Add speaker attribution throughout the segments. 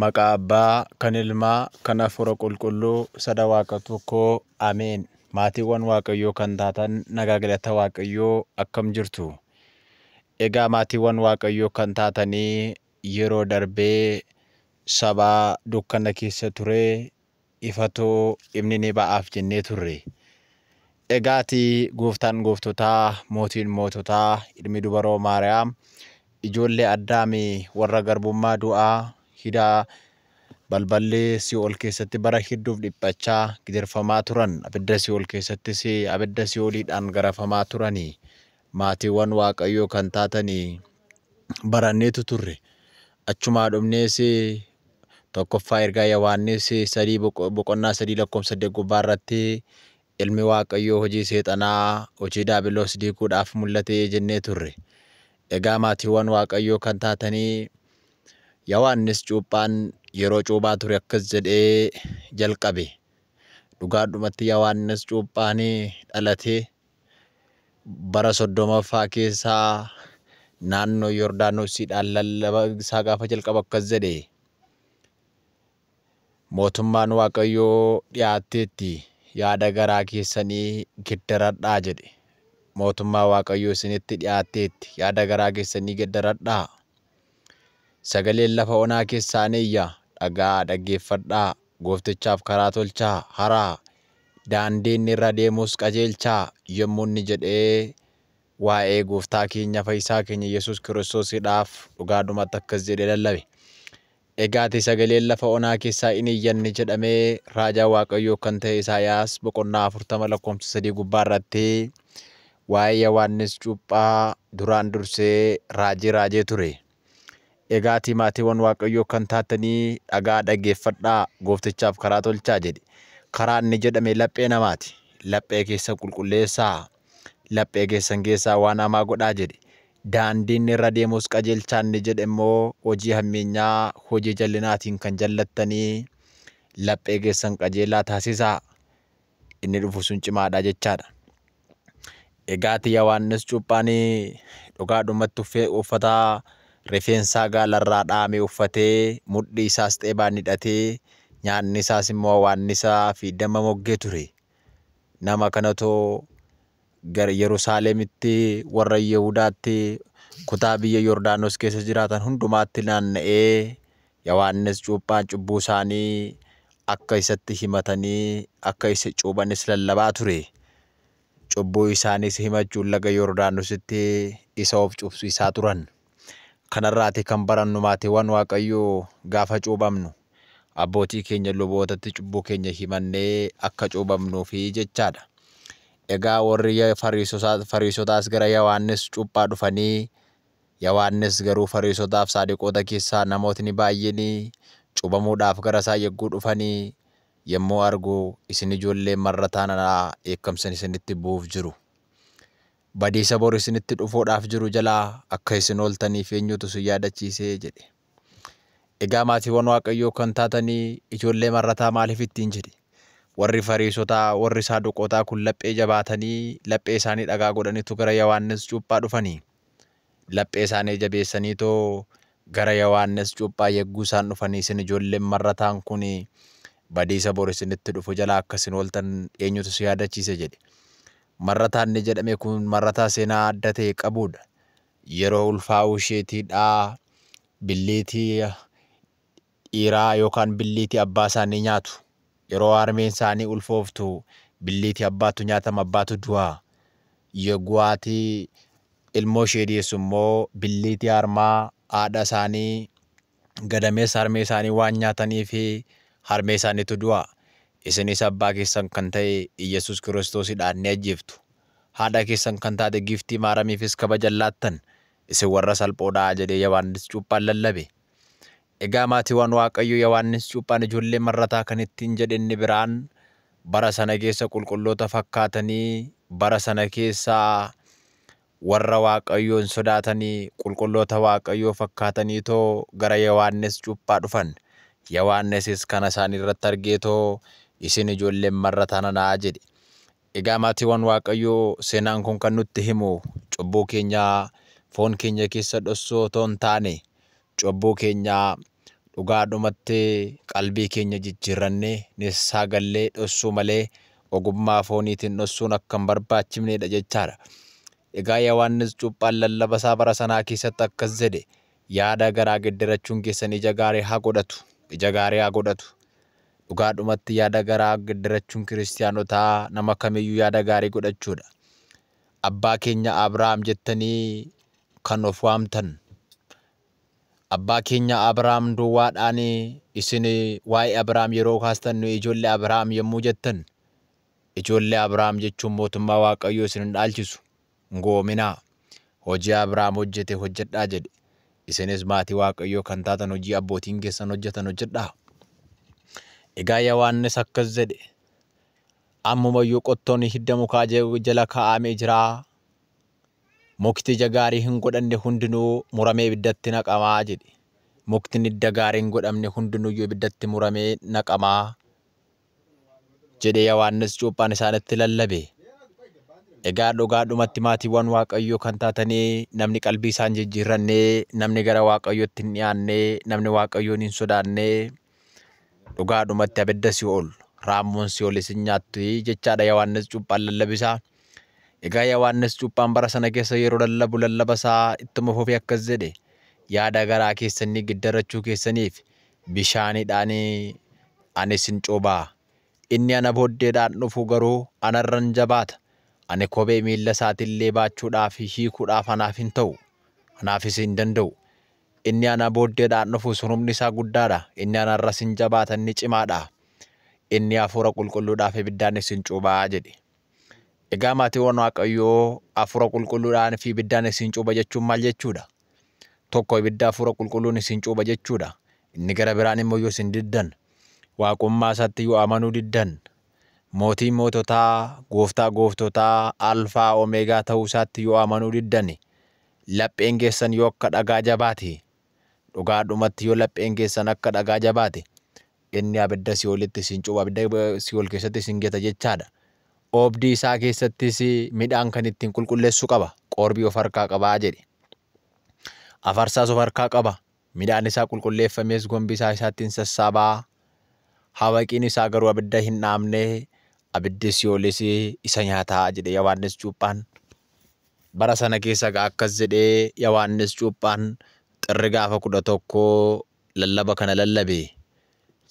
Speaker 1: Maqaa Abbaa, kan Ilmaa, kan Hafuura Qulqulluu, sada Waaqa tokkoo, Ameen. Maatiiwwan Waaqayyoo kan taatan nagaa galata Waaqayyoo akkam jirtu? Egaa maatiiwwan Waaqayyoo kan taatanii yeroo darbee saba dukkana keessa ture ifatoo ifni ni ba'aaf jennee turre. Egaati gooftaan gooftotaa, mootiin moototaa, ilmi dubaroo Maariyaam, ijoollee Addaamii warra garbummaa du'aa hidhaa balballi si'ool keessatti bara hedduuf dhiphachaa gidirfamaa turan, abidda si'ool keessattis abidda si'ooliidhaan garafamaa turanii maatiiwwan Waaqayyoo kan taatanii baranneetu turre. Achumaa dhumnees tokkoffaa ergaa Yohaannis 3 boqonnaa 3 lakkoofsa 8 gubbaa irratti ilmi Waaqayyoo hojii seexanaa hojii daabiloos diiguudhaaf mul'ate jennee turre. Egaa maatiiwwan Waaqayyoo kan taatanii Yohaannis cuuphaan yeroo cuuphaa ture akkas jedhee jalqabe. Dhugaadhumatti Yohaannis cuuphaan dhalatee bara 30ffaa keessaa naannoo Yordaanosiidhaan lallaba isaa gaafa jalqabu akkas jedhe. Mootummaan Waaqayyoo dhiyaatteetti, yaada garaa keessanii geddaradhaa jedhe. Mootummaa Waaqayyoo isinitti dhiyaatteetti, yaada garaa keessanii geddaradhaa. Sagaleen lafa onaa keessaa ni iyya, dhagaa dhaggeeffadhaa, gooftichaaf karaa tolchaa, haraa, daandii inni irra deemus qajeelchaa yommuu inni jedhee waa'ee gooftaa keenya fayyisaa keenya Yesuus Kiristoosiidhaaf dhugaadhumatti akkas jedhee lallabe. Egaati sagaleen lafa onaa keessaa inni iyyanni jedhamee raajaa Waaqayyoo kan ta'e Isaayaas boqonnaa 40 lakkoofsa 3 gubbaa irratti waa'ee Yohaannis cuuphaa duraan dursee raajii raajee ture. Egaati maatiiwwan Waaqayyoo kan taatanii dhagaa dhaggeeffadhaa, gooftichaaf karaa tolchaa jedhe. Karaa inni jedhame laphee namaati. Laphee keessan qulqulleessaa, laphee keessan keessaa waan hamaa godhaa jedhe. Daandiin inni irra deemus qajeelchaa inni jedhe immoo hojii hammeenyaa, hojii jallinaatiin kan jallattanii laphee keessan qajeelaa taasisaa. Inni dhufu sun cimaadha jechaadha. Egaati Yohaannis cuuphaan dhugaadhumatti uffata rifeensaa gaalarraa dhaame uffatee, mudhii isaas xeebaan hidhatee, nyaanni isaas immoo hawaannisaa fi damma moggee ture. Nama kanatoo gara Yerusaalemitti warra Yihudaatti kutaa biyya Yordaanos keessa jiraatan hundumaatti naanna'ee Yohaannis cuuphaan cubbuu isaanii akka isatti himatanii akka isa cuuphanis lallabaa ture. Cubbuu isaaniis himachuun laga Yordaanositti isa of cuubsiisaa turan. Kanarraati kan barannu maatiiwwan Waaqayyoo gaafa cuuphamnu abbootii keenya lubootatti cubbuu keenya himannee akka cuuphamnuufi jechaadha. Egaa warri Fariisotaas gara Yohaannis cuuphaa dhufanii Yohaannis garuu Fariisotaaf Saadiqoota keessaa namootni baay'een cuuphamuudhaaf gara isaa yogguu dhufanii yommuu argu isin ijoollee marrataa nanaa dheekkamsa isinitti bu'uuf jiru. Badiisa bor isinitti dhufuudhaaf jiru jalaa akka isin ooltaniif eenyutu isin yaadachiisee jedhe. Egaa maatiiwwan Waaqayyoo kan taatanii ijoollee marrataa maaliif ittiin jedhe? Warri Fariisotaa, warri Saaduqootaa kun laphee jabaatanii laphee isaanii dhagaa godhaniitu gara Yohaannis cuuphaa dhufanii. Laphee isaanii jabeessaniitoo gara Yohaannis cuuphaa yegguu isaan dhufanii isin ijoolleen marrataan kun badiisa bor isinitti dhufu jalaa akka isin ooltan eenyutu si yaadachiise jedhe. Marrataan inni jedhame kun marrataa seenaa adda ta'e qabudha. Yeroo ulfaa'uu isheetiidhaa billiitii dhiiraa yookaan billiitii abbaa isaanii nyaatu. Yeroo harmeen isaanii ulfooftu billiitii abbaatu nyaatama, abbaatu du'a. Yogguu haati ilmoo ishee deessu immoo billiitii harmaa haadha isaanii gadameessa harmee isaanii waan nyaatanii fi harmee isaaniitu du'a. Isinis abbaa keessan kan ta'e Iyyasuus Kiristoosidhaan ni ajjeeftu. Haadha keessan kan taate giiftii Maaramiifis kabaja laattan. Isin warra salphoodhaa jedhee Yohaannis cuuphaan lallabe. Egaa maatiiwwan Waaqayyoo Yohaannis cuuphaan ijoollee marrataa kan ittiin jedhe inni biraan bara sana keessa qulqulloota fakkaatanii bara sana keessa warra Waaqayyoon sodaatanii qulqulloota Waaqayyoo fakkaataniitoo gara Yohaannis cuuphaa dhufan. Yohaannisis kana isaan irratti argeetoo isin ijoolleen marrataa nanaa jedhe. Egaa maatiiwwan Waaqayyoo seenaan kun kan nutti himu cubbuu keenya foon keenya keessa dhossoo otoo hin taane cubbuu keenya Dhugaadhumatti qalbii keenya jijjiirrannee nissaa gallee dhossuu malee ogummaa fooniitiin dhossuun akka hin barbaachifnedha jechaadha. Egaa Yohaannis Cuuphaan lallaba isaa bara sanaa keessatti akkas jedhe, yaada garaa geddarachuun keessan ija gaarii haa godhatu, ija gaarii haa godhatu. Dhugaadhumatti yaada garaa geddarachuun kiristaanotaa nama kamiyyuu yaada gaarii godhachuudha. Abbaa keenya Abrahaam jettanii kan of waamtan, abbaa keenya Abrahaam duwwaadhaan isin waa'ee Abrahaam yeroo kaastan nu ijoollee Abrahaam yommuu jettan, ijoollee Abrahaam jechuun mootummaa Waaqayyoo isin hin dhaalchisu. Hin gowwoominaa. Hojii Abrahaam hojjete hojjedhaa jedhe. Isinis maatii Waaqayyoo kan taatan hojii abbootiin keessan hojjetan hojjedhaa. Egaa Yohaannis akkas jedhe, ammumayyuu qottoon hidda mukaa jala kaa'amee jira. Mukti ija gaarii hin godhanne hundinuu muramee ibiddatti naqamaa jedhe. Mukti hidda gaarii hin godhamne hundinuyyuu ibiddatti muramee naqamaa jedhe Yohaannis Cuuphaan isaanitti lallabe. Egaa dhugaadhumatti maatiiwwan Waaqayyoo kan taatanii namni qalbii isaan jijjiirrannee, namni gara Waaqayyootti hin dhiyaanne, namni Waaqayyoon hin sodaanne, dhugaadhumatti abidda si'ool, raammoon si'ool isin nyaattu jechaadha Yohaannis Cuuphaan lallabisaa. Egaa Yohaannis Cuuphaan bara sana keessa yeroo lallabu lallaba isaa ittuma fufee akkas jedhe, yaada garaa keessanii giddarachuu keessaniif bishaanidhaan ani isin cuuphaa. Inni ana booddeedhaan dhufu garuu anarran jabaata. Ani kophee miilla isaatiillee baachuudhaaf hiikuudhaaf anaaf hin ta'u, anaafis hin danda'u. Inni ana booddeedhaan dhufu sun humni isaa guddaadha. Inni anarras hin jabaata, inni cimaadha. Inni hafuura qulqulluudhaaf ibiddaan isin cuuphaa jedhe. Egaa maatiiwwan Waaqayyoo, hafuura qulqulluudhaan fi ibiddaan isin cuupha jechuun maal jechuudha? Tokko ibidda hafuura qulqulluun isin cuupha jechuudha. Inni gara biraan immoo yoo isin diddan, waaqummaa isaatti yoo amanuu diddan, mootii moototaa, gooftaa gooftotaa, alfaa omeegaa ta'uu isaatti yoo amanuu diddan, lapheen keessan yoo akka dhagaa jabaate, dhugaadhumatti yoo lapheen keessan akka dhagaa jabaate, inni abidda si'oolitti isin cuupha, abidda si'ool keessatti isin gata jechaadha. Oobdii isaa keessattis midhaan kan ittiin qulqulleessu qaba. Qorbii of harkaa qabaa jedhe. Afarsaas of harkaa qaba. Midhaan isaa qulqulleeffamees gombisaa isaattiin sassaabaa. Hawaqiin isaa garuu abidda hin dhaamne, abiddi si'oolis isa nyaataa jedhe Yohaannis Cuuphaan. Bara sana keessa egaa akkas jedhee Yohaannis Cuuphaan xirri gaafa 11 lallaba kana lallabe.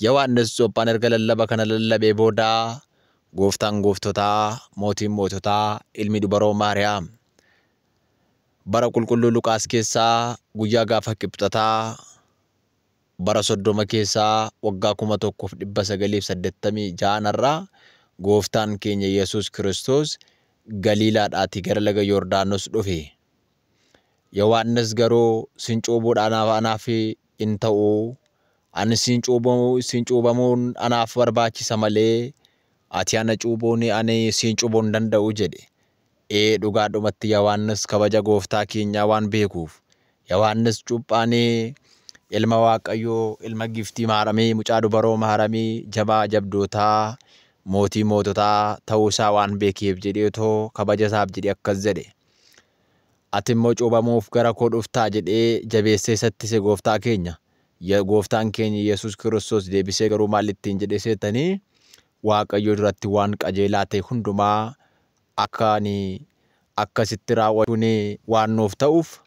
Speaker 1: Yohaannis Cuuphaan erga lallaba kana lallabee booda gooftaan gooftotaa, mootiin moototaa, ilmi dubaroo Maariyaam bara qulqulluu Luqaas keessaa guyyaa gaafa qibxataa bara 30 keessaa waggaa 1986 irraa gooftaan keenya Yesuus Kiristoos Galiilaadhaatii gara laga Yordaanos dhufe. Yohaannis garuu sin cuubuudhaan anaaf hin ta'u, ani sin cuubamuun anaaf barbaachisa malee ati ana cuubuun ani sin cuubuu hin danda'u jedhe. Ee dhugaadhumatti Yohaannis kabaja gooftaa keenyaa waan beekuuf, Yohaannis Cuuphaan ilma Waaqayyoo, ilma giftii Maaramii, mucaa dubaroo Maaramii, jabaa jabdootaa, mootii moototaa ta'uu isaa waan beekeef jedheetoo kabaja isaaf jedhee akkas jedhe. Ati immoo cuubamuuf gara koo dhuftaa jedhee jabeessee isattise gooftaa keenya. Gooftaan keenya Yesuus Kiristoos deebisee garuu maal ittiin jedhee seetanii, Waaqayyo duratti waan qajeelaa ta'e hundumaa akka ani akkasitti raawwachuun waan nuuf ta'uuf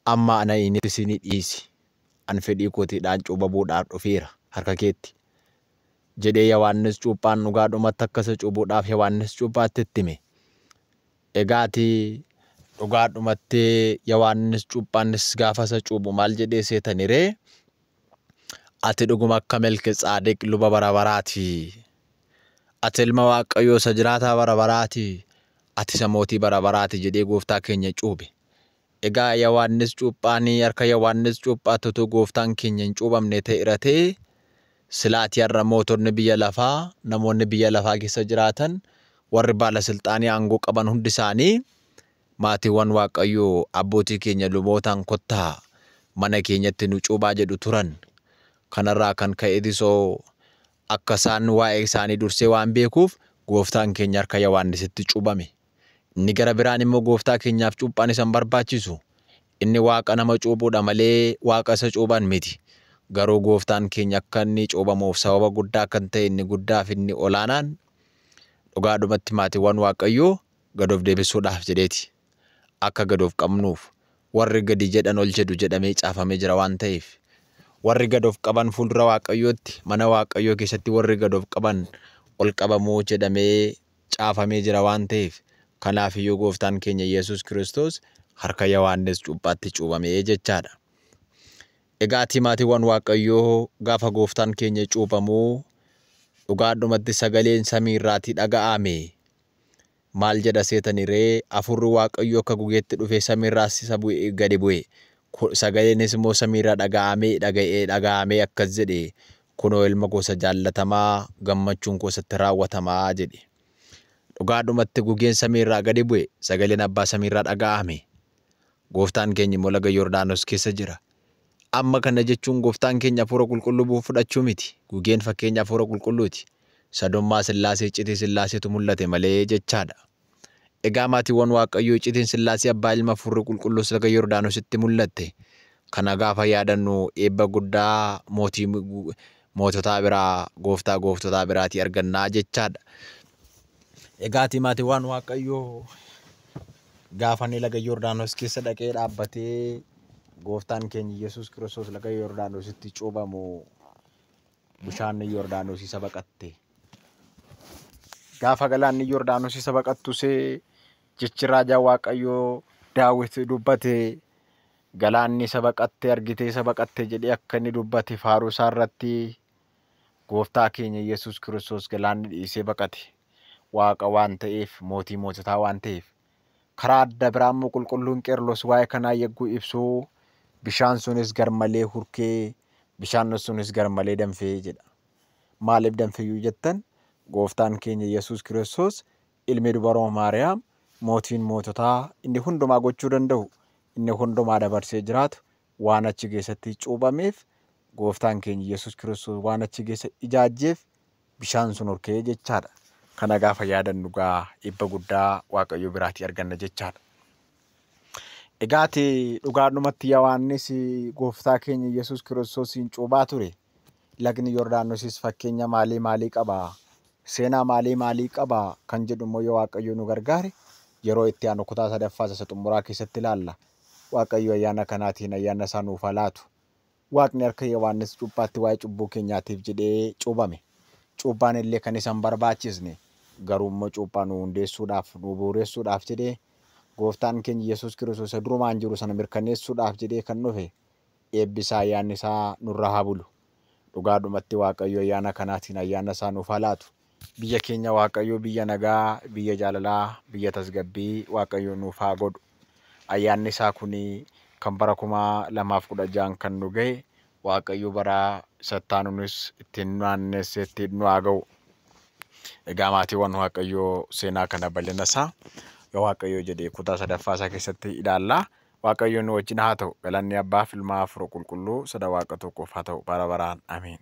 Speaker 1: amma ana inni isin dhiisi. Ani fedhii kootiidhaan cuubamuudhaaf dhufeera harka keetti jedhee Yohaannis Cuuphaan dhugaadhumatti akkasa cuubuudhaaf Yohaannis Cuuphaatti itti hime. Egaati dhugaadhumatti Yohaannis Cuuphaanis gaafa isa cuuphu maal jedhee seetani ree? Ati dhuguma akka Melkitsaadiq luba bara baraati. Ati ilma Waaqayyoo isa jiraataa bara baraati. Ati isa mootii bara baraati jedhee gooftaa keenya cuuphe. Egaa Yohaannis Cuuphaan harka Yohaannis Cuuphaatti utuu gooftaan keenya hin cuuphamne ta'eera ta'e, silaatii har'a mootonni biyya lafaa, namoonni biyya lafaa keessa jiraatan, warri baalasilxaanii aangoo qaban hundi isaanii maatiiwwan Waaqayyoo abbootii keenya lubootaan kottaa mana keenyatti nu cuuphaa jedhu turan. Kanarraa kan ka'eetisoo akka isaan waa'ee isaanii dursee waan beekuuf gooftaan keenya harka Yohaannisitti cuuphame. Inni gara biraan immoo gooftaa keenyaaf cuuphaan isa hin barbaachisu. Inni waaqa nama cuuphuudha malee waaqa isa cuuphan miti. Garuu gooftaan keenya akka inni cuuphamuuf sababa guddaa kan ta'e inni guddaa fi inni olaanaan dhugaadhumatti maatiiwwan Waaqayyoo gad of deebisuudhaaf jedheeti. Akka gad of qabnuuf warri gadi jedhan ol jedhu jedhamee caafamee jira waan ta'eef warri gad of qaban fuuldura Waaqayyootti mana Waaqayyoo keessatti warri gad of qaban ol qabamuu jedhamee caafamee jira waan ta'eef kanaafiyyuu gooftaan keenya Yesuus Kiristoos harka Yohaannis cuuphaatti cuuphamee jechaadha. Egaa maatiiwwan Waaqayyoo gaafa gooftaan keenya cuuphamuu dhugaadhumatti sagaleen samiirraatii dhaga'ame. Maal jedha seetani ree? Hafuurri Waaqayyoo akka gugeetti dhufee samiirraas isa bu'ee gadi bu'e. Sagaleenis immoo samiirraa dhaga'amee dhaga'amee akkas jedhe, kunoo ilma gosa jaallatamaa gammachuun koo isatti raawwatamaa jedhe. Dhugaadhumatti gugeen samiirraa gadi bu'e, sagaleen abbaa samiirraa dhaga'ame. Gooftaan keenya immoo laga Yordaanos keessa jira. Amma kana jechuun gooftaan keenya hafuura qulqulluu fudhachuu miti. Gugeen fakkeenya hafuura qulqulluuti. Sadummaa Sillaasee iccitii Sillaaseetu mul'ate malee jechaadha. Egaa maatiiwwan Waaqayyoo iccitiin Sillaasee abbaa ilma hafuurri qulqulluus laga Yordaanositti mul'atte. Kana gaafa yaadannu eebba guddaa mootii moototaa biraa gooftaa gooftotaa biraatii argannaa jechaadha. Egaa maatiiwwan Waaqayyoo gaafa inni laga Yordaanos keessa dhaqee dhaabbatee gooftaan keenya Yesuus Kiristoos laga Yordaanositti cuuphamu bishaan Yordaanos isa baqatte. Gaafa galaanni Yordaanos isa baqattusee jechi raajaa Waaqayyoo Daawit dubbate galaanni isa baqatte argitee isa baqatte jedhee akka inni dubbate faaruu isaa irratti gooftaa keenya Yesuus Kiristoos galaanni dhiisee baqate. Waaqa waan ta'eef mootii moototaa waan ta'eef. Karaa adda biraa immoo qulqulluun Qeerlos waa'ee kanaa yogguu ibsuu bishaan sunis garmalee hurkee bishaan sunis garmalee danfee jedha. Maaliif danfeyyuu jettan gooftaan keenya Yesuus Kiristoos ilmi dubaroo Maariyaam mootiin moototaa inni hundumaa gochuu danda'u inni hundumaa dabarsee jiraatu waan achi keessatti cuuphameef gooftaan keenya Yesuus Kiristoos waan achi keessa ijaajjeef bishaan sun hurkee jechaadha. Kana gaafa yaadannu gaa eebba guddaa Waaqayyo biraatii arganna jechaadha. Egaati dhugaadhumatti Yohaannis gooftaa keenya Yesuus Kiristoosiin cuuphaa ture. Lagni Yordaanosis fakkeenya maalii maalii qabaa? Seenaa maalii maalii qabaa? Kan jedhu immoo yoo Waaqayyo nu gargaare yeroo itti aanu kutaa sadaffaa isa xumuraa keessatti ilaalla. Waaqayyo ayyaana kanaatiin ayyaana isaa nuuf haa laatu. Waaqni harka Yohaannis cuuphaatti waa'ee cubbuu keenyaatiif jedhee cuuphame. Cuuphaan illee kan isa hin barbaachisne garuu immoo cuuphaa nu hundeessuudhaaf nu bu'uuressuudhaaf jedhee gooftaan keenya Yesuus Kiristoos isa durumaan jiru sana mirkaneessuudhaaf jedhee kan dhufe eebbisaa ayyaanni isaa nurra haa bulu. Dhugaadhumatti Waaqayyo ayyaana kanaatiin ayyaana isaa nuuf haa laatu. Biyya keenya Waaqayyo biyya nagaa, biyya jaalalaa, biyya tasgabbii Waaqayyo nuuf haa godhu. Ayyaanni isaa kun kan bara 2016 kan nu gahe Waaqayyo bara sattaanunis ittiin naannessee ittiin nu haa ga'u. Egaa maatiiwwan Waaqayyoo seenaa kana bal'ina isaa yoo Waaqayyo jedhee kutaa sadaffaa isaa keessatti ilaalla. Waaqayyo nu wajjin haa ta'u. Galanni Abbaaf Ilmaa Hafuura Qulqulluu sada Waaqa tokkoof haa ta'u bara baraan. Ameen.